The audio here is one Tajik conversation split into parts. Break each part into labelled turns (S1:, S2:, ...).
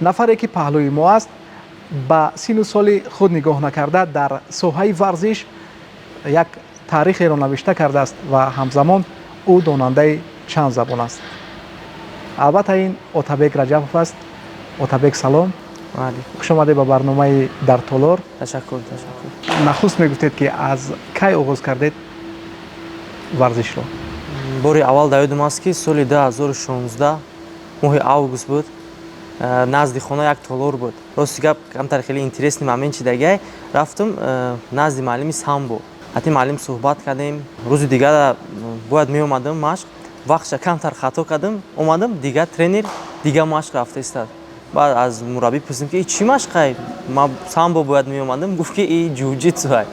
S1: Нафаре, ки паҳлӯи мо аст, ба сину соли худ нигоҳ накарда, дар соҳаи варзиш як таърихеро навишта кардааст ва ҳамзамон ӯ донандаи чанд забон аст. Албатта, ин Отабек Раҷабов аст. Отабек, салом, хушомадед ба барномаи «Дар толор».
S2: Ташаккур, ташаккур.
S1: Нахуст мегуфтед, ки аз кай оғоз кардед варзишро?
S2: Бори аввал дар ёдам аст, ки соли 2016 моҳи август буд. Назди хона як толор буд. Рости гап, камтар хеле интересный момент чидагай: рафтам назди муаллими самбо, ҳатти муаллим суҳбат кардем. Рӯзи дигар бояд меомадам машқ, вақтша камтар хато кардам, омадам, дигар тренер дигар машқ рафта истад. Баъд аз мураббӣ пурсидем, ки чӣ машқай, ман самбо бояд меомадам. Гуфт, ки и ҷуҷитсуай.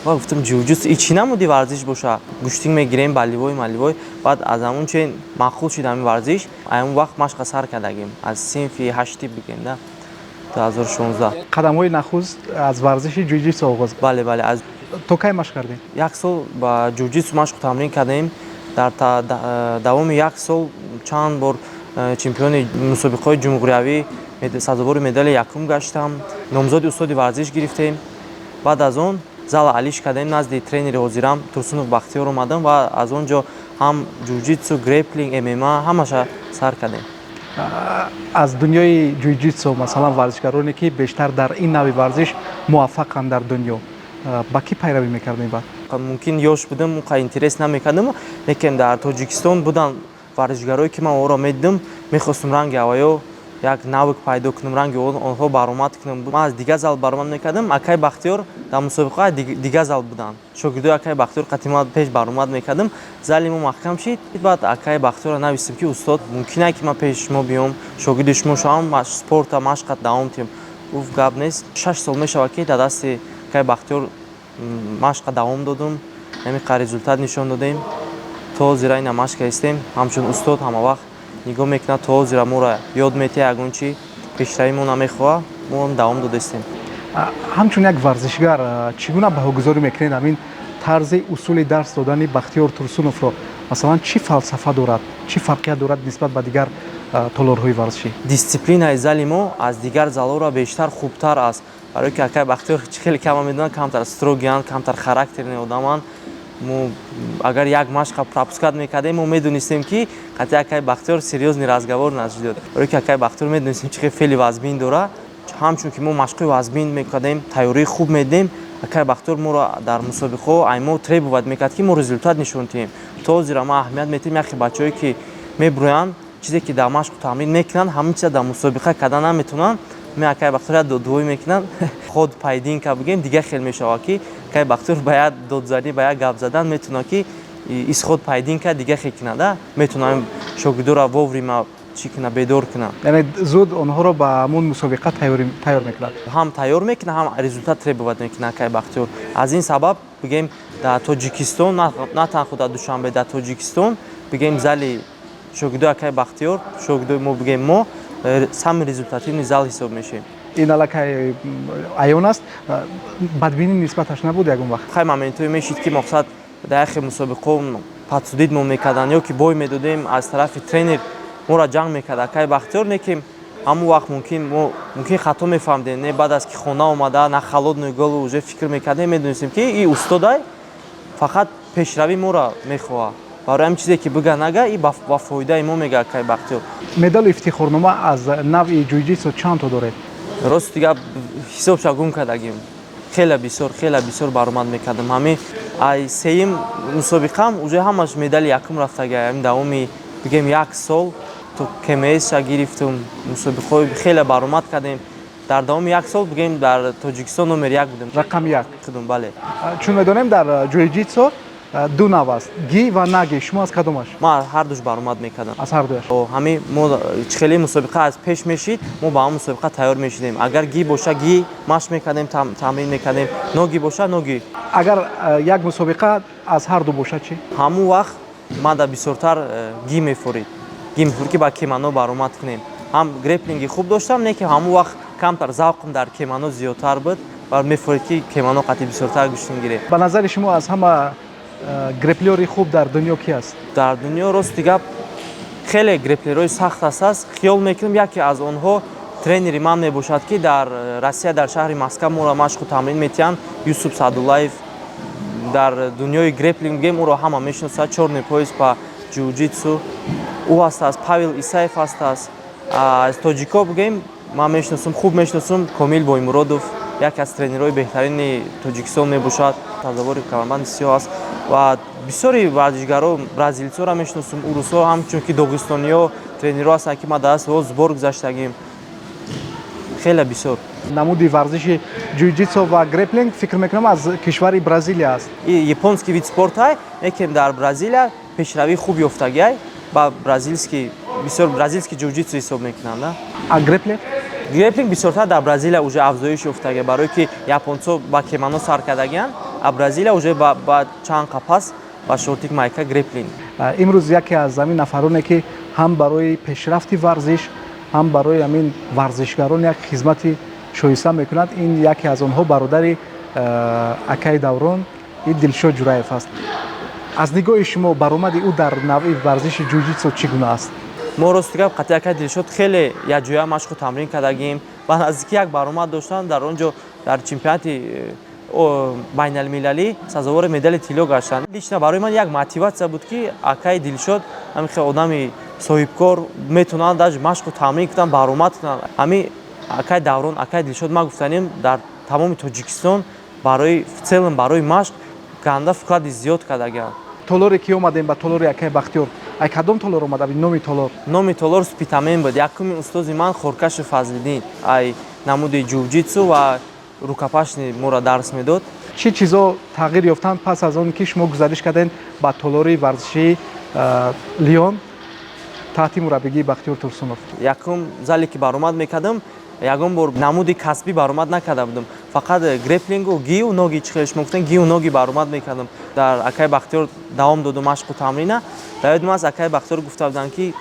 S2: Баъд гуфтам: «Ҷуҷитсу и чӣ намуди варзиш боша?» Гӯштинг мегирем, болевой, малевой. Баъд аз ҳамун чен маъқул шуд ҳамин варзиш. Ҳамун вақт машқа сар кардагим, аз синфи ҳашти бигем да, 2016.
S1: Қадамҳои нахуст аз варзиши ҷуҷитсу оғоз?
S2: Бале, аз
S1: То кай машқ кардем?
S2: Як сол ба ҷуҷитсу машқу тамрин кардем. Дар давоми як сол чанд бор чемпиони мусобиқаҳои ҷумҳуриявӣ, сазовори медали якум гаштам, номзоди устоди варзиш гирифтем. Баъд аз он зала алиш кардем, назди тренери ҳозирам Турсунов Бахтиёр омадам ва аз он ҷо ҳам ҷуҷитсу, греплинг, ММА, ҳамаша сар кардем.
S1: Аз дунёи ҷуҷитсу, масалан, варзишгароне, ки бештар дар ин навъи варзиш муваффақанд дар дунё, ба кӣ пайравӣ мекардем баъд?
S2: Мумкин, ёш будам, он қадр интерес намекардам, лекин дар Тоҷикистон буданд варзишгарое, ки ман онро медидам, мехостум ранги аваё як навык пайдо кунам, ранги онҳо баромад кунам. Ман аз дигар зал баромад мекардам, акай Бахтиёр дар мусобиқаҳо дигар зал буданд. Шогирдои акай Бахтиёр қатима пеш баромад мекардам. Зали мо маҳкам шид. Баъд акай Бахтиёрро навистем, ки устод, мумкин ки ман пеши шумо биём, шогирди шумо шавам, спорта машқат давом диҳам? Гуфт: «Гап нест». 6 сол мешавад, ки дар дасти акай Бахтиёр машқа давом додум, ҳамин результат нишон додем. То ҳозира ина машқа истем. Ҳамчун устод ҳама вақт нигоҳ мекунад, то ҳозира моро ёд метиҳад, ягон чи пешравӣ мо намехоҳад, мо давом додастем.
S1: Ҳамчун як варзишгар, чӣ гуна баҳогузорӣ мекунед ҳамин тарзи усули дарс додани Бахтиёр Турсуновро? Масалан, чӣ фалсафа дорад, чӣ фарқият дорад нисбат ба дигар толорҳои варзишӣ?
S2: Дисциплинаи зали мо аз дигар залҳоро бештар хубтар аст, барое ки акай Бахтиёр, чӣ хеле кама медонад, камтар строгий анд, камтар характерный одаманд. Мо агар як машқа пропускать мекардем, мо медонистем, ки қатъи акай Бахтиёр серьёзный разговор нас ждёт, барое ки акай Бахтиёр медонистем, чӣ хел феъли вазмин дора. Ҳамчун ки мо машқҳои вазмин мекардем, тайёрии хуб медидем, акай Бахтиёр моро дар мусобиқаҳо ай мо требовать мекард, ки мо результат нишон диҳем. То ҳозира ма аҳамият медиҳем: яхе бачаҳое, ки мебурӯянд, чизе ки дар машқу тамрин мекунанд, ҳамин чиза дар мусобиқа карда наметавонанд. Ме акай Бахтиёр як доддувоӣ мекунанд, ход поединка бигем, дигар хел мешавад, ки акай Бахтиёр ба як додзанӣ, ба як гап задан метавонад, ки исход поединка дигар хел кунад, метавонад шогирдоро вовремя чӣ кунад, бедор кунад.
S1: Яъне зуд онҳоро ба ҳамун мусобиқа тайёр мекунад.
S2: Ҳам тайёр мекунад, ҳам результат требовать мекунад акай Бахтиёр. Аз ин сабаб, бигем, дар Тоҷикистон, на танҳо дар Душанбе, дар Тоҷикистон, бигем, зали шогирдои акай Бахтиёр, шогирдои мо, бигем, мо самый результативный зал ҳисоб мешавем.
S1: Ин аллакай аён аст. Бадбинӣ нисбаташ набуд ягон вақт?
S2: Хай, моментҳое мешид, ки мақсад дар яхе мусобиқаҳо подсудить мо мекарданд ё ки бой медодем, аз тарафи тренер моро ҷанг мекард акай Бахтиёр. Не ки ҳамон вақт мумкин мо мумкин хато мефаҳмидем, не, баъд аз ки хона омада, на холодную голову уже фикр мекардем, медонистем, ки и устодай фақат пешравӣ моро мехоҳад. Барои ҳамин чизе ки бига нага, и ба фоидаи мо мега акай Бахтиёр.
S1: Медалу ифтихорнома аз навъи ҷуйҷитсу чанд то доред?
S2: Рости гап, ҳисобша гум кардагим. Хеле бисёр, хеле бисёр баромад мекардам. Ҳамин ай сеюм мусобиқаам уже ҳамаш медали якум рафтага. Ҳамин давоми, бигем, як сол то КМС-ша гирифтум, мусобиқаҳои хеле баромад кардем. Дар давоми як сол, бигем, дар Тоҷикистон номер як будем.
S1: Рақами як?
S2: Худум, бале.
S1: Чун медонем, дар ҷуйҷитсу ду нав аст: ги ва наги. Шумо аз кадомаш?
S2: Ман ҳардуш баромад мекардам.
S1: Аз ҳардуяш?
S2: Ҳамин мо чӣ хеле мусобиқа аз пеш мешид, мо ба ҳамон мусобиқа тайёр мешидем. Агар ги боша, ги машқ мекардем, тамрин мекардем, ноги боша, ноги.
S1: Агар як мусобиқа аз ҳар ду бошад, чӣ?
S2: Ҳамон вақт ман бисёртар ги мефорид, ги мефорид, ки ба кимоно баромад кунем. Ҳам греплинги хуб доштам, не ки ҳамон вақт камтар завқам дар кимоно зиёдтар буд ва мефорид, ки кимоно қатъи бисёртар гӯштин гирем.
S1: Ба назари шумо, аз ҳама греплёри хуб дар дунё ки аст?
S2: Дар дунё, рости гап, хеле греплерҳои сахт ҳастааст. Хиёл мекунам, яке аз онҳо Тренери ман мебошад, ки дар Россия, дар шаҳри Москва моро машқу тамрин метиҳанд, Юсуф Садулаев. Дар дунёи греплинг бигем, ӯро ҳама мешиносад, чёрный пояс по ҷиу-ҷитсу ӯ ҳастааст. Павел Исаев ҳастааст. Аз тоҷико бигем, ман мешиносум, хуб мешиносум, Комил Боймуродов, яке аз тренерҳои беҳтарини Тоҷикистон мебошад, сазовори камарбанди сиёҳ аст. Ва бисёри варзишгаро, бразилсоро мешиносум, урусҳо, ҳамчун ки доғистониҳо, тренерҳо ҳастанд, ки ман дар дасти ҳо сбор гузаштагим, хеле бисёр.
S1: Намуди варзиши ҷуҷитсо ва греплинг, фикр мекунам, аз кишвари Бразилия аст.
S2: И японский вид спорта, лекин дар Бразилия пешравии хуб ёфтагиай, ба бразильский, бисёр бразильский ҷуҷитсу ҳисоб мекунанд.
S1: А греплинг?
S2: Греплинг бисёртар дар Бразилия уже афзоиш ёфтага, барое ки японцо ба кимоно сар кардагианд, а Бразилия уже ба чанд қапас, ба шортик, майка, греплинг.
S1: Имрӯз яке аз ҳамин нафароне, ки ҳам барои пешрафти варзиш, ҳам барои ҳамин варзишгарон як хизмати шоиста мекунад, ин яке аз онҳо бародари акаи Даврон, ин Дилшод Ҷураев аст. Аз нигоҳи шумо, баромади ӯ дар навъи варзиши ҷуҷитсо чӣ гуна аст?
S2: Мо, рости гап, қатъи акаи Дилшод хеле якҷоя машқу тамрин кардагим. Ба наздикӣ як баромад доштанд, дар он ҷо дар чемпионати байналмилалӣ сазовори медали тилло гаштанд. Лично барои ман як мотиватсия буд, ки акаи Дилшод ҳамин хел одами соҳибкор метавонанд даже машқу тамрин кунанд, баромад кунанд. Ҳамин акаи Даврон, акаи Дилшод, ман гуфтанем, дар тамоми Тоҷикистон барои, в целом, барои машқ ганда вклади зиёд кардагианд.
S1: Толоре ки омадем, ба толори акаи Бахтиёр, ай кадом толор омада? Номи толор?
S2: Номи толор Спитамен буд. Якуми устози ман Хоркаши Фазлиддин, ай намуди ҷуҷитсу ва рукопашный моро дарс медод.
S1: Чӣ чизо тағйир ёфтанд пас аз он ки шумо гузариш кардем ба толори варзишии Лион таҳти мураббигии Бахтиёр Турсунов?
S2: Якум зале ки баромад мекардам, ягон бор намуди касбӣ баромад накарда будам, фақат греплингу гию ноги, чӣ хеле шумо гуфтем, гию ноги баромад мекардам. Дар акаи Бахтиёр давом доду машқу тамрина. Дар ёдам аст, акаи Бахтиёр гуфта буданд, ки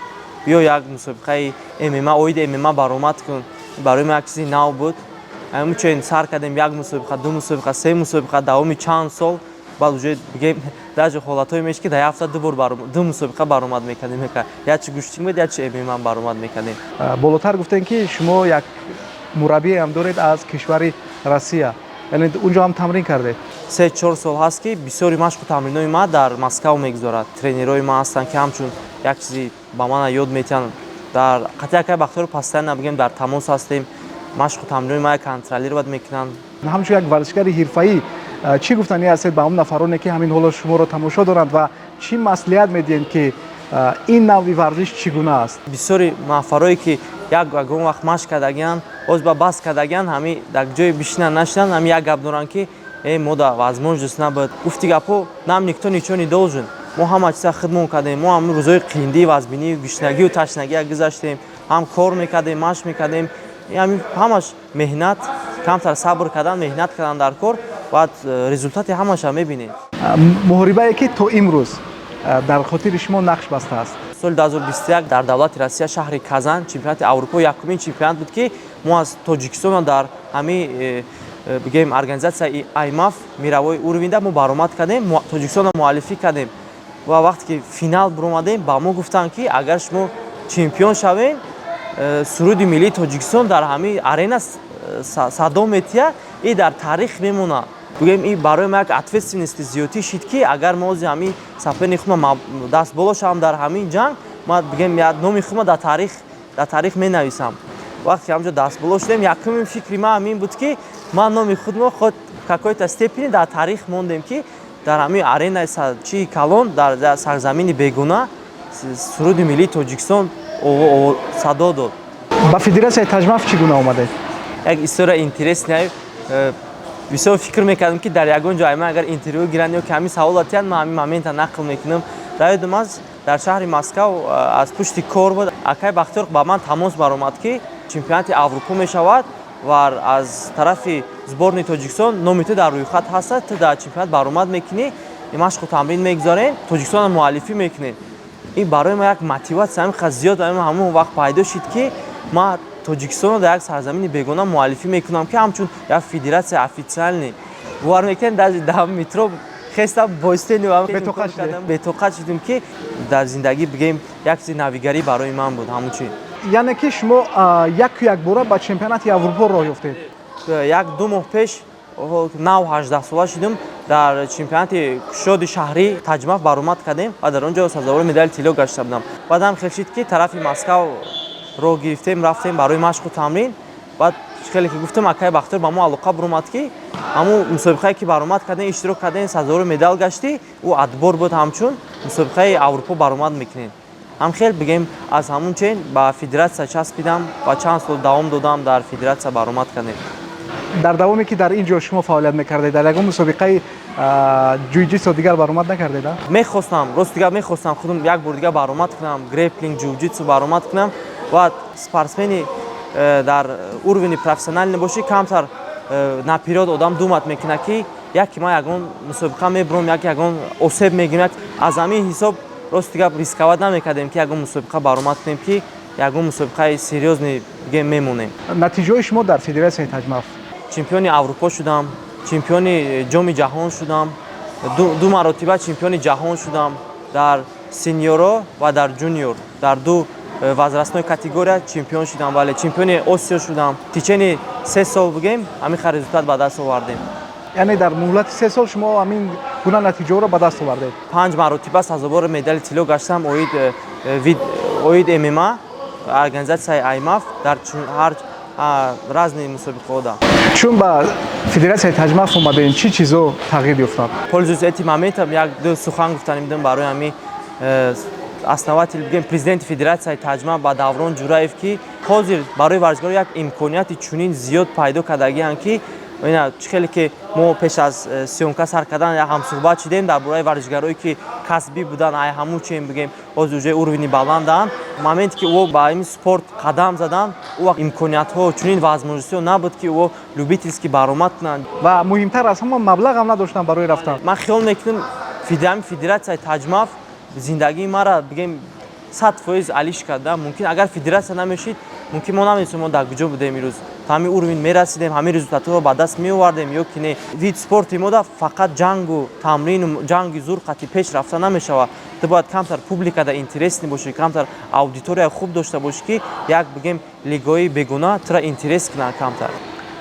S2: биё, як мусобиқаи ММА, оиди ММА баромад кун. Барои ман як чизи нав буд. Ҳамчунин сар кардем: як мусобиқа, ду мусобиқа, се мусобиқа. Давоми чанд сол баъд уже, бигем, даже ҳолатҳое мешид, ки дар як ҳафта ду бор ду мусобиқа баромад мекардем: якчи гӯштин буд, якчи ММА баромад мекардем.
S1: Болотар гуфтем, ки шумо як мураббиам доред аз кишвари Россия, яъне унҷо ҳам тамрин кардед?
S2: 3-4 сол ҳаст, ки бисёри машқу тамринои ман дар Москав мегузорад. Тренерҳои ман ҳастанд, ки ҳамчун як чизи ба мана ёд метиҳанд. Дар қатъи акаи Бахтиёр постоянно, бигем, дар тамос ҳастем, машқу тамринои ман контролировать мекунанд.
S1: Ҳамчун як варзишгари ҳирфаӣ, чӣ гуфтанӣ ҳастед ба он нафароне, ки ҳамин ҳоло шуморо тамошо доранд, ва чӣ маслиҳат медиҳед, ки ин навъи варзиш чӣ гуна аст?
S2: Бисёри нафарое, ки як ягон вақт машқ кардагианд, боз ба бас кардагианд, ҳами дар ҷое бишинанд, нашинанд, ҳами як гап доранд, ки э, мо да возможность набуд. Гуфти гапҳо, нам никто ничего не должен. Мо ҳама чиза худмон кардем. Мо ҳамин рӯзҳои қиндӣ, вазбинӣ, гушнагию ташнагия гузаштем, ҳам кор мекардем, машқ мекардем. Ҳамаш меҳнат, камтар сабр кардан, меҳнат кардан дар кор, баъд результати ҳамаша мебинем.
S1: Муҳорибае, ки то имрӯз дар хотири шумо нақш бастааст?
S2: Соли 2021 дар давлати Россия, шаҳри Казан, чемпионати Аврупо, якумин чемпионат буд, ки мо аз Тоҷикистона дар ҳамин бигем, организатсияи АЙМАФ, мировой уровеньда мо баромад кардем, Тоҷикистонро муаллифӣ кардем. Ва вақте ки финал биромадем, ба мо гуфтанд, ки агар шумо чемпион шавем, суруди миллии Тоҷикистон дар ҳамин арена садо метиҳад и дар таърих мемонад. Бигӯем, и барои ма як ответственности зиёдтӣ шид, ки агар мо ози ҳамин соперник худма даст боло шавам дар ҳамин ҷанг, ма, бигем, номи худма дар таърих менависам. Вақте ки ҳамҷо даст боло шудем, якумин фикри ман ҳамин буд, ки ман номи худмо худ какой-то степени дар таърих мондем, ки дар ҳамин аренаи чи калон, дар сарзамини бегуна суруди миллии Тоҷикистон садо дод.
S1: Ба федератсияи Таҷмаф чӣ гуна омадед?
S2: Як история интересная. Бисёр фикр мекардам, ки дар ягон ҷо ман агар интервю гиранд ё ки ҳамин савола тиҳанд, ман ҳамин момента нақл мекунам. Дар ёдам аст, дар шаҳри Москав аз пушти кор буд, акай Бахтиёр ба ман тамос баромад, ки чемпионати Аврупо мешавад ва аз тарафи сборни Тоҷикистон номи ту дар рӯйхат ҳаст, ту дар чемпионат баромад мекунӣ, машқу тамрин мегузорем, Тоҷикистонро муаллифӣ мекунем. Ин барои ман як мотиватсия ҳамин қадр зиёд ҳамон вақт пайдо шуд, ки ман Тоҷикистонро дар як сарзамини бегона муаллифӣ мекунам, ки ҳамчун як федератсия официальный. Бовар мекунед, даже дар метро хестам, бостени бетоқат шудем, ки дар зиндагӣ, бигем, як чизи навигарӣ барои ман буд ҳамун чи.
S1: Яъне ки шумо яку якбора ба чемпионати Аврупо роҳ ёфтед?
S2: Як 2 моҳ пеш, нав 18сола шудем, дар чемпионати кушоди шаҳрӣ Таҷмаф баромад кардем ва дар он ҷо сазовори медали тилло гашта будам. Баъдам хел шид, ки тарафи Москав роҳ гирифтем, рафтем барои машқу тамрин. Баъд хеле ки гуфтам, акай Бахтиёр ба мо алоқа буромад, ки ҳамун мусобиқае ки баромад кардем, иштирок кардем, сазовори медал гаштӣ, ӯ отбор буд, ҳамчун мусобиқаи Аврупо баромад мекунем. Ҳам хел бигем, аз ҳамун чен ба федератсия часпидам ва чанд сол давом додам, дар федератсия баромад кардем.
S1: Дар давоме ки дар ин ҷо шумо фаъолият мекардед, дар ягон мусобиқаи ҷуҷитсу дигар баромад накардед?
S2: Мехостам, рости гап, мехостам худам як бор дигар баромад кунам, греплинг, ҷуҷитсу баромад кунам. Ва спортсмени дар уровни профессиональный бошӣ, камтар наперёд одам думать мекунад, ки яке ман ягон мусобиқа мебурам, як ягон осеб мегирам. Аз ҳамин ҳисоб, рости гап, рисковать намекардем, ки ягон мусобиқа баромад кунем, ки ягон мусобиқаи серьёзный бигем мемонем.
S1: Натиҷаҳои шумо дар федератсияи Таҷмаф?
S2: Чемпиони Аврупо шудам, чемпиони Ҷоми ҷаҳон шудам, ду маротиба чемпиони ҷаҳон шудам дар сеньоро ва дар ҷуниор, дар ду возрастной категория чемпион шудам. Бале, чемпиони Осиё шудам. Течение 3 сол, бигем, ҳамин хел результат ба даст овардем.
S1: Яъне дар муҳлати 3 сол шумо ҳамин гуна натиҷаҳоро ба даст овардед?
S2: Панҷ маротиба сазовори медали тилло гаштам оид ММА, организатсияи АйМАФ, дар ҳар разные мусобиқаҳо да.
S1: Чун ба федератсияи Таҷмаф омадем, чӣ чизо тағйир ёфтанд?
S2: Пользуясь этим моментом, як ду сухан гуфтанӣ будам барои ҳамин основатель, бигем, президенти федератсияи Таҷмаф, ба Даврон Ҷураев, ки ҳозир барои варзишгаро як имконияти чунин зиёд пайдо кардагианд, ки ина чӣ хеле ки мо пеш аз съёмка сар кардан як ҳамсӯҳбат шудем дар бораи варзишгарое, ки касбӣ будан, ай ҳамун чен, бигем, ҳозир уже уровни баланданд. Моменте ки ӯ ба ин спорт қадам задан, ӯ вақт имкониятҳо, чунин возможностиҳо набуд, ки ӯ любительский баромад кунанд.
S1: Ва муҳимтар аз ҳама, маблағам надоштанд барои рафтан.
S2: Ман хиёл мекунам, ҳамин федератсияи Таҷмаф зиндагии мара, бигем, 100% алиш карда. Мумкин, агар федератсия намешид, мумкин мо намедонистем, мо дар куҷо будем имрӯз, то ҳамин уровень мерасидем, ҳамин результатҳоро ба даст меовардем ё ки не. Вид спорти мо да фақат ҷангу тамрину ҷанги зур қати пеш рафта намешавад. Ту бояд камтар публикада интересный бошӣ, камтар аудитория хуб дошта бошӣ, ки як, бигем, лигаҳои бегуна тура интерес кунанд камтар.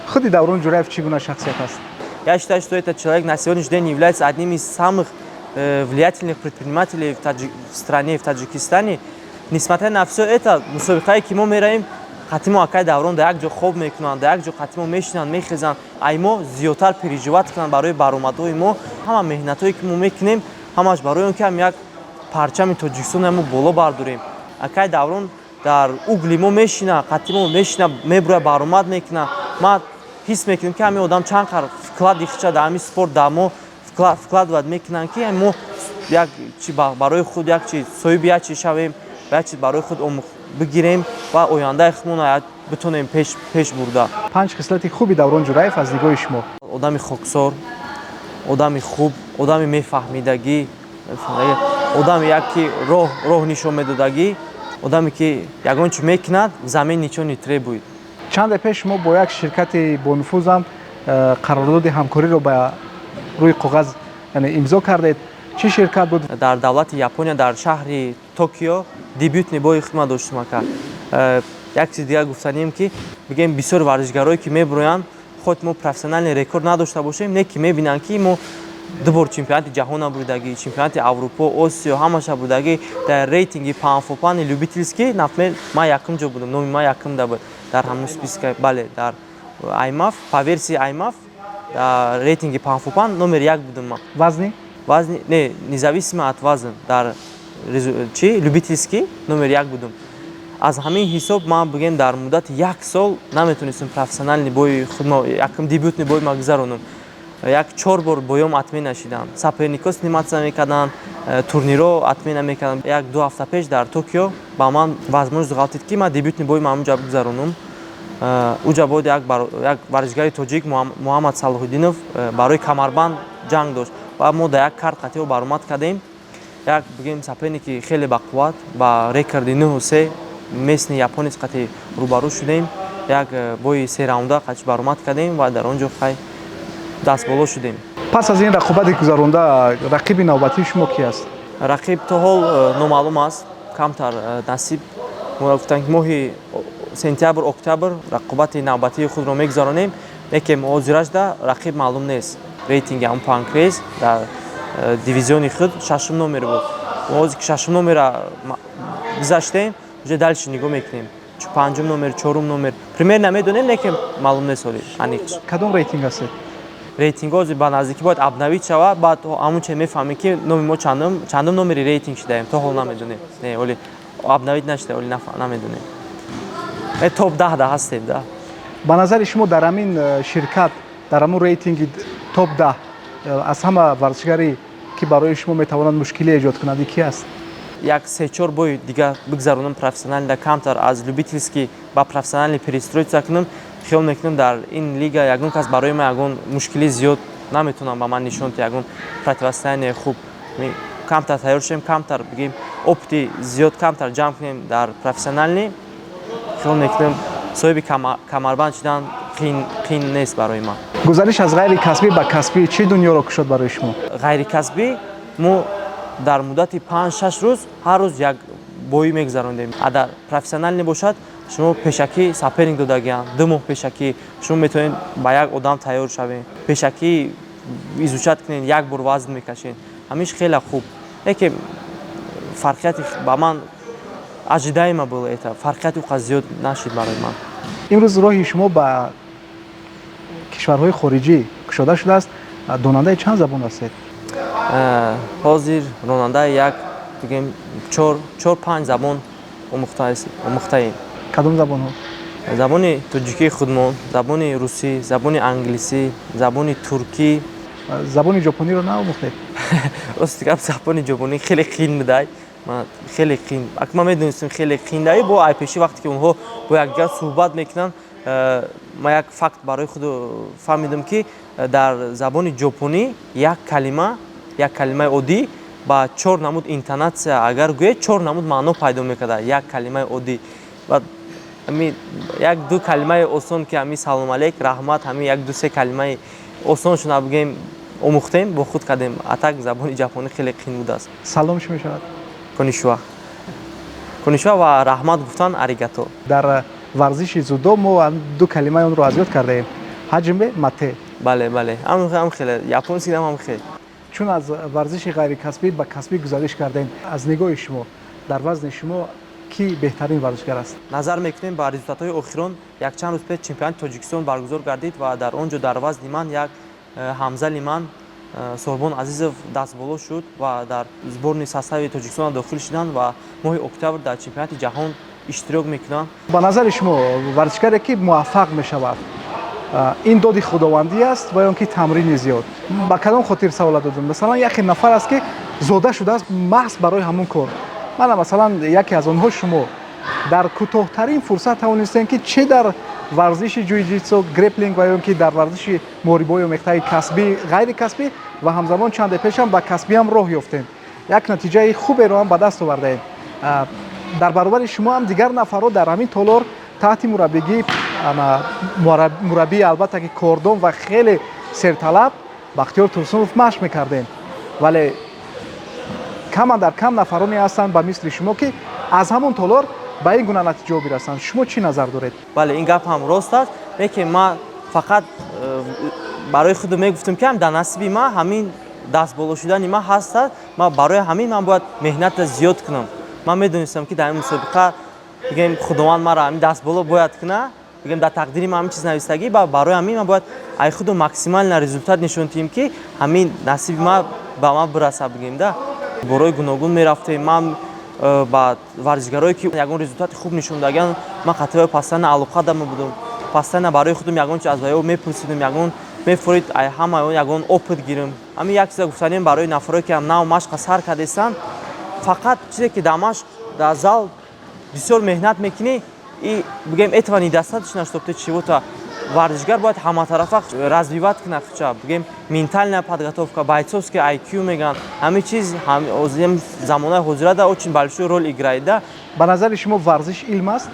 S1: Худи Даврон Ҷураев чӣ гуна шахсият аст?
S2: Я считаю, что этот человек на сегодняшний день является одним из самых влиятельных предпринимателей в стране, в Таджикистане. Несмотря на все это, мусобиқае ки мо меравем, қати мо акай Даврон дар як ҷо хоб мекунанд, дар як ҷо қати мо мешинанд, мехезанд, ай мо зиёдтар переживать кунанд барои баромадҳои мо. Ҳама меҳнатҳое ки мо мекунем, ҳамаш барои он ки ҳам як парчами Тоҷикистон мо боло бардорем. Акай Даврон дар угли мо мешина, қати мо мешина, мебурояд, баромад мекунад. Ман ҳис мекунем, ки ҳамин одам чанд қар вклад ихча дар ҳамин спорт дар мо вкладывать мекунанд, ки мо як чи барои худ, як чи соҳиби як чи шавем, як чи барои худ бигирем ва ояндаи худмонро битонем пеш бурда.
S1: Панҷ хислати хуби Даврон Ҷураев аз нигоҳи шумо?
S2: Одами хоксор, одами хуб, одами мефаҳмидагӣ, одами як ки роҳ нишон медодагӣ, одаме ки ягон чи мекунад, взамен ничего не требует.
S1: Чанде пеш шумо бо як ширкати бонуфузам қарордоди ҳамкориро ба рӯи коғаз, яъне имзо кардед. Чӣ ширкат буд?
S2: Дар давлати Япония, дар шаҳри Токио дебютный бои хидмат доштем, ака. Як чиз дигар гуфтанем, ки, бигем, бисёр варзишгарое ки мебуроянд, хоть мо профессиональный рекорд надошта бошем, не ки мебинанд, ки мо ду бор чемпионати ҷаҳона бурдагӣ, чемпионати Аврупо, Осиё, ҳамаша бурдагӣ. Дар рейтинги панфопани любительский, например, ман якум ҷо будам, номи ман якумда буд дар ҳамун списка. Бале, дар аймаф, по версии аймаф, дар рейтинги панфопан номер як будам ман.
S1: Вазни?
S2: Вазни не, независимо от вазн, дар чи любительский номер як будам. Аз ҳамин ҳисоб ман, бигем, дар муддати як сол наметонистам профессиональный бои худмо, якум дебютный бой ма гузаронам. Як чор бор боём отмена шиданд, сопернико сниматься мекарданд, турниро отмена мекарданд. Як 2 ҳафта пеш дар Токио ба ман возможность ғалтид, ки ман дебютный бои ма ҳамунҷа бигузаронам. Уҷа бояд як варзишгари тоҷик, Муҳаммад Салоҳиддинов, барои камарбанд ҷанг дошт ва мо дар як карт қатио баромад кардем. Як, бигем, соперники хеле бақувват, ба рекорди 9-3, местный японец қати рӯбарӯ шудем. Як бои се раунда қатиш баромад кардем ва дар он ҷо хай дастболо шудем.
S1: Пас аз ин рақобати гузаронда, рақиби навбатии шумо ки аст?
S2: Рақиб то ҳол номаълум аст, камтар насиб. Мо гуфтанд, ки моҳи сентябр, октябр рақобати навбатии худро мегузаронем, лекин ҳозиражда рақиб маълум нест. Рейтинги ҳамн Панкрейс дар дивизиони худ шашум номер буд. Мо ҳозир ки шашум номера гузаштем, уже дальше нигоҳ мекунем, панҷум номер, чорум номер примерно медонем, лекин маълум нест ҳоли аниқ.
S1: Кадом рейтинг ҳастед?
S2: Рейтингҳо ҳозир ба наздикӣ бояд обновить шавад, баъд ҳамун че мефаҳмем, ки номи мо чандум номери рейтинг шудаем. То ҳол намедонем, не, ҳоли обновить нашуда, ҳоли намедонем. Топ 10 да ҳастем да.
S1: Ба назари шумо, дар ҳамин ширкат, дар ҳамун рейтинги топ 10 аз ҳама варзишгаре, ки барои шумо метавонад мушкилӣ эҷод кунад, ки аст?
S2: Як се-чор бой дигар бигзаронам профессионально да, камтар аз любительский ба профессиональный перестроиться кунам, хиёл мекунам, дар ин лига ягон кас барои ман ягон мушкилӣ зиёд наметавонам ба ман нишон диҳад, ягон противостояние хуб. Камтар тайёр шавем, камтар, бигем, опыти зиёд камтар ҷамъ кунем дар профессиональный, хиёл мекунам, соҳиби камарбанд шудан қиин нест барои ман.
S1: Гузариш аз ғайри касбӣ ба касбӣ чӣ дунёро кушод барои шумо?
S2: Ғайрикасбӣ мо дар муддати 5-6 рӯз ҳар рӯз як боӣ мегузарондем, а дар профессиональный бошад, шумо пешакӣ соперник додагианд, 2 моҳ пешакӣ. Шумо метавонед ба як одам тайёр шавед, пешакӣ изучать кунед, як бор вазн мекашед. Ҳамиш хеле хуб, лекин фарқияти ба ман ожидаемо было это, фарқияти уқа зиёд нашид барои ман.
S1: Имрӯз роҳи шумо ба кишварҳои хориҷӣ кушода шудааст. Донандаи чанд забон ҳастед?
S2: Ҳозир ронандаи як, бигем, чор панҷ забон омӯхтаем.
S1: Кадом забонҳо?
S2: Забони тоҷикии худмон, забони русӣ, забони англисӣ, забони туркӣ.
S1: Забони ҷопониро наомӯхтед?
S2: Рости гап, забони ҷопонӣ хеле қиин будай, хеле қиин. Ак ман медонистем, хеле қиин дай. Бо айпешӣ вақте ки онҳо бо якдигар суҳбат мекунанд, ман як факт барои худ фаҳмидам, ки дар забони ҷопонӣ як калима, як калимаи оддӣ ба чор намуд интонатсия агар гӯед, чор намуд маъно пайдо мекарда, як калимаи оддӣ. Ва ҳами як ду калимаи осон, ки ҳами салом алейк, раҳмат, ҳами як ду се калимаи осоншона, бигем, омӯхтем, бо худ кардем. А так забони ҷапонӣ хеле қиин будааст.
S1: Салом чӣ мешавад?
S2: こんにちは, こんにちは ва раҳмат гуфтан ありがとう.
S1: Дар варзиши дзюдо мо ду калимаи онро аз ёд кардаем: はじめまして.
S2: Бале, ҳам хеле японский ам ҳам хеле.
S1: Чун аз варзиши ғайрикасбӣ ба касбӣ гузариш кардем, аз нигоҳи шумо, дар вазни шумо кӣ беҳтарин варзишгар аст?
S2: Назар мекунем ба результатҳои охирон. Якчанд рӯз пеш чемпионати Тоҷикистон баргузор гардид ва дар он ҷо дар вазни ман як ҳамзали ман Сорбон Азизов дастболо шуд ва дар сборный состави Тоҷикистон дохил шуданд ва моҳи октябр дар чемпионати ҷаҳон иштирок мекунанд.
S1: Ба назари шумо, варзишгаре ки муваффақ мешавад, ин доди худовандӣ аст ва ё он ки тамрини зиёд? Ба кадом хотир савола додам? Масалан, яке нафар аст, ки зода шудааст маҳз барои ҳамон кор. Мана, масалан, яке аз онҳо шумо дар кӯтоҳтарин фурсат тавонистем, ки чӣ дар варзиши ҷуйҷитсу, греплинг ва ё ки дар варзиши муҳорибаҳои омехтаи касбӣ, ғайри касбӣ ва ҳамзамон чанде пешам ба касбиам роҳ ёфтем, як натиҷаи хуберо ҳам ба даст овардаем. Дар баробари шумо ҳам дигар нафарҳо дар ҳамин толор таҳти мураббигии мураббии, албатта, ки кордон ва хеле серталаб Бахтиёр Турсунов машқ мекардем, вале каман дар кам нафароне ҳастанд ба мисли шумо, ки аз ҳамон толор ба ин гуна натиҷаҳо бирасанд. Шумо чӣ назар доред?
S2: Бале, ин гап ҳам рост аст, лекин ман фақат барои худ мегуфтам, ки ҳам дар насиби ман ҳамин дастболо шудани ман ҳаст, ман барои ҳамин ман бояд меҳнатро зиёд кунам. Ман медонистам, ки дар ин мусобиқа, бигем, Худованд маро ҳамин дастболо бояд куна, бигем, дар тақдири ман ҳамин чиз навистагӣ, ба барои ҳамин ман бояд ай худу максимально результат нишон диҳем, ки ҳамин насиби ман ба ман бираса, бигем да. Борои гуногун мерафтем, ман ба варзишгарое, ки ягон результати хуб нишон даган, ман қатъиа постоянно алоқа дама будам, постоянно барои худам ягон чи аз ваё мепурсидам, ягон мефорид ай ҳама ягон опыт гирам. Ҳамин як чиза гуфтанем барои нафарое, ки нав машқа сар кардестанд: фақат чизе ки дар машқ, дар зал бисёр меҳнат мекунӣ, и, бигем, этого недостаточно, чтоб ты чего-то. Варзишгар бояд ҳаматарафа развивать кунад худша, бигем, ментальная подготовка, бойцовский IQ мегӯянд, ҳамин чиз замонаи ҳозирада очень большую роль играет да.
S1: Ба назари шумо, варзиш илм аст?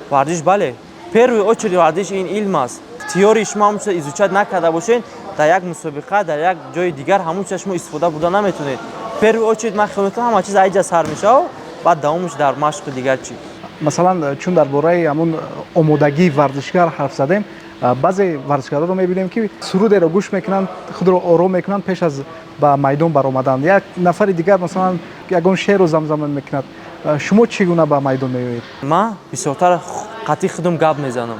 S2: Варзиш, бале, первую очередь варзиш ин илм аст. Теории шумо ҳамон чиза изучать накарда бошед, дар як мусобиқа, дар як ҷои дигар ҳамон чиза шумо истифода бурда наметавонед. Первую очередь ман хиёл мекунам, ҳама чиз айҷа сар мешавад, баъд давомаш дар машқу дигар чӣ.
S1: Масалан, чун дар бораи ҳамун омодагии варзишгар ҳарф задем, баъзе варзишгаронро мебинем, ки сурудеро гӯш мекунанд, худро ором мекунанд пеш аз ба майдон баромадан. Як нафари дигар, масалан, ягон шеърро замзама мекунад. Шумо чӣ гуна ба майдон меоед?
S2: Ман бисёртар қатъи худам гап мезанам,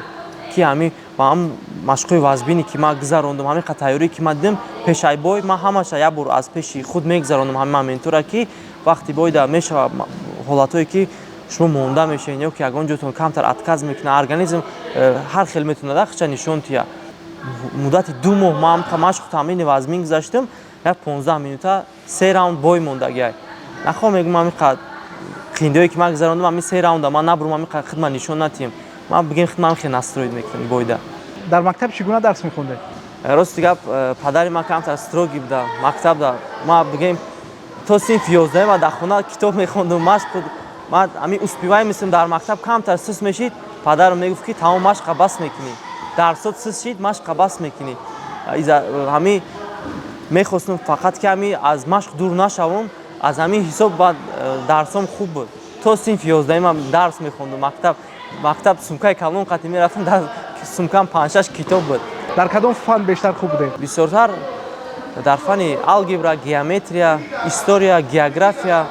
S2: ки ҳами ба ҳам машқҳои вазбине, ки ман гузарондам, ҳамин қа тайёрӣ, ки ман дидам пешай бой, ман ҳамаша як бор аз пеши худ мегузаронам, ҳамин моментура, ки вақти бойда мешавад ҳолатҳое, ки шумо монда мешавед ё ки ягон ҷотон камтар отказ мекунад, организм ҳар хел метавонад хича нишон тия. Муддати 2 моҳ ман машқу тамрини вазмин гузаштам, як 15 минута се раунд бой мондагиай. Нахоҳам мегӯм, ҳамин қа қиндиҳое, ки ман гузарондам, ҳамин се раунда ман набурам, ҳамин қа хидмат нишон натиҳем. Ман бигем, хидмат хеле настроить мекунам бойда.
S1: Дар мактаб чӣ гуна дарс мехондед?
S2: Рости гап, падари ман камтар строгий буда мактабда. Ман, бигем, то синфи 11 ма дар хона китоб мехондум, машқ. Ман ҳамин успеваемостьм дар мактаб камтар суст мешид, падарам мегуфт, ки тамом, машқа бас мекунӣ, дарсот суст шид, машқа бас мекунӣ. Ҳамин мехостум фақат, ки ҳамин аз машқ дур нашавам. Аз ҳамин ҳисоб баъд дарсом хуб буд. То синфи 11 ман дарс мехондум. Мактаб сумкаи калон қатӣ мерафтам, дар сумкам панҷшаш китоб буд.
S1: Дар кадом фан бештар хуб будед?
S2: Бисёртар дар фани алгебра, геометрия, история, география.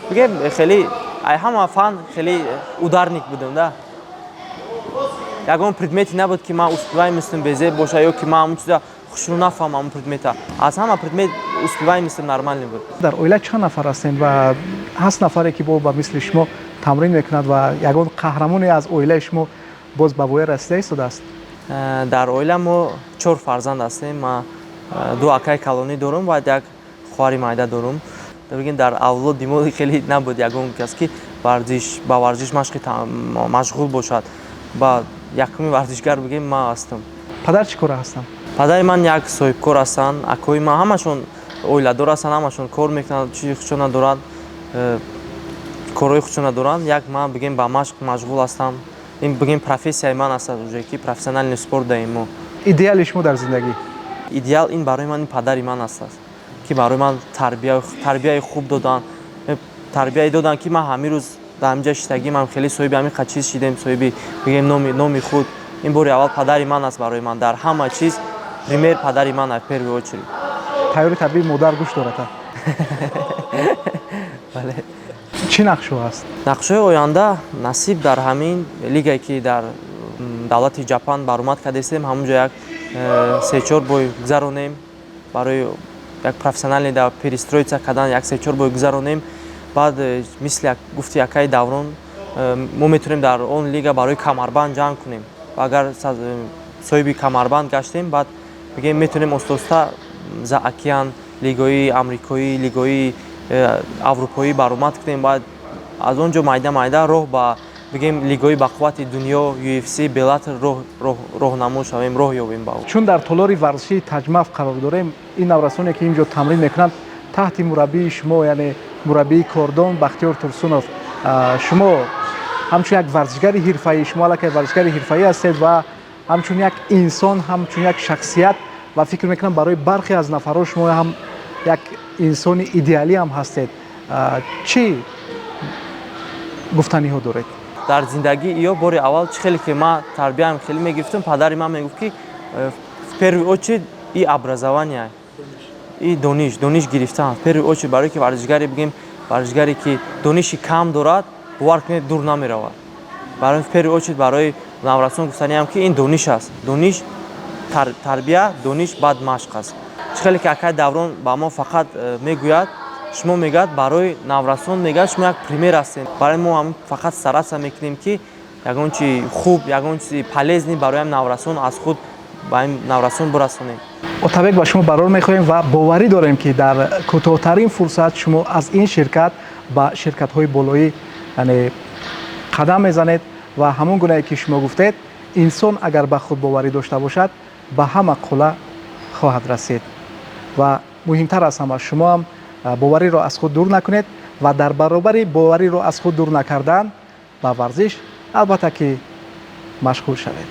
S2: Бигем, хеле ай ҳама фан хеле ударник будам да. Ягон предмети набуд, ки ман успеваемостьм безеб боша ё ки ман ҳамун чиза хушрӯ нафаҳмам. Ҳамун предмета, аз ҳама предмет успеваемостьм нормальный буд.
S1: Дар оила чанд нафар ҳастем ва ҳаст нафаре, ки бо ба мисли шумо тамрин мекунад ва ягон қаҳрамоне аз оилаи шумо боз ба воя расида истодааст?
S2: Дар оила мо чор фарзанд ҳастем. Ман ду акаи калонӣ дорум ва як хоҳари майда дорум. Бигем, дар авлоди мо хеле набуд ягон кас, ки варзиш, ба варзиш машқи машғул бошад. Ба якуми варзишгар, бигем, ман ҳастам.
S1: Падар чӣ кора ҳастанд?
S2: Падари ман як соҳибкор ҳастанд. Акои ман ҳамашон оиладор ҳастанд, ҳамашон кор мекунанд, чизи худшона доранд, корҳои худшона доранд. Як ман, бигем, ба машқ машғул ҳастам. Ин, бигем, профессияи ман аст, уже ки профессиональный спорт даем мо.
S1: Идеали шумо дар зиндагӣ?
S2: Идеал ин барои ман ин падари ман аст, ки барои ман тарбияи хуб доданд, тарбияе доданд, ки ман ҳамин рӯз дар ҳамин ҷа шиштагӣ, ман хеле соҳиби ҳамин қа чиз шидем, соҳиби, бигем, номи худ. Ин бори аввал падари ман аст барои ман. Дар ҳама чиз пример падари ман в первую очередь.
S1: Тайёри табиӣ модар гӯш дорад?
S2: Бале.
S1: Чӣ нақшҳо ҳаст?
S2: Нақшҳои оянда, насиб, дар ҳамин лигае, ки дар давлати Ҷапан баромад кардастем, ҳамун ҷо як сечор бой гузаронем, барои як профессиональный да перестроиться кардан, як сечор бой гузаронем. Баъд мисли гуфти акаи Даврон, мо метавонем дар он лига барои камарбанд ҷанг кунем ва агар соҳиби камарбанд гаштем, баъд, бигем, метавонем оста-оста за океан, лигаҳои амрикоӣ, лигаҳои аврупоӣ баромад кунем. Баъд аз он ҷо майда майда роҳ ба, бигем, лигаҳои бақуввати дунё, UFC, Bellator роҳнамо шавем, роҳ ёбем ба
S1: Чун дар толори варзишии Таҷмаф қарор дорем, ин наврасоне, ки ин ҷо тамрин мекунанд, таҳти мураббии шумо, яъне мураббии кордон Бахтиёр Турсунов, шумо ҳамчун як варзишгари ҳирфаӣ, шумо аллакай варзишгари ҳирфаӣ ҳастед, ва ҳамчун як инсон, ҳамчун як шахсият, ва фикр мекунам, барои бархе аз нафарҳо шумо ҳам як инсони идеалӣ ҳам ҳастед, чӣ гуфтаниҳо доред?
S2: Дар зиндагӣ ё бори аввал, чӣ хеле ки ман тарбияам хеле мегирифтам, падари ман мегуфт, ки в первую очередь и образование, и дониш гирифтан в первую очередь, барое ки варзишгаре, бигем, варзишгаре, ки дониши кам дорад, бовар кунед, дур намеравад. Барои в первую очередь барои наврасон гуфтаниам, ки ин дониш аст, дониш, тарбия, дониш, баъд машқ аст. Чӣ хеле ки акай Даврон ба мо фақат мегӯяд, шумо, мегӯяд, барои наврасон, мегӯяд, шумо як пример ҳастед барои мо. Ҳам фақат стараться мекунем, ки ягон чи хуб, ягон чизи полезный барои наврасон аз худ ба ин наврасон бирасонем.
S1: Отабек, ба шумо барор мехоҳем ва боварӣ дорем, ки дар кӯтоҳтарин фурсат шумо аз ин ширкат ба ширкатҳои болоӣ, яъне, қадам мезанед. Ва ҳамон гунае, ки шумо гуфтед, инсон агар ба худбоварӣ дошта бошад, ба ҳама қулла хоҳад расид. Ва муҳимтар аз ҳама, шумо ҳам бовариро аз худ дур накунед ва дар баробари бовариро аз худ дур накардан ба варзиш, албатта, ки машғул шавед.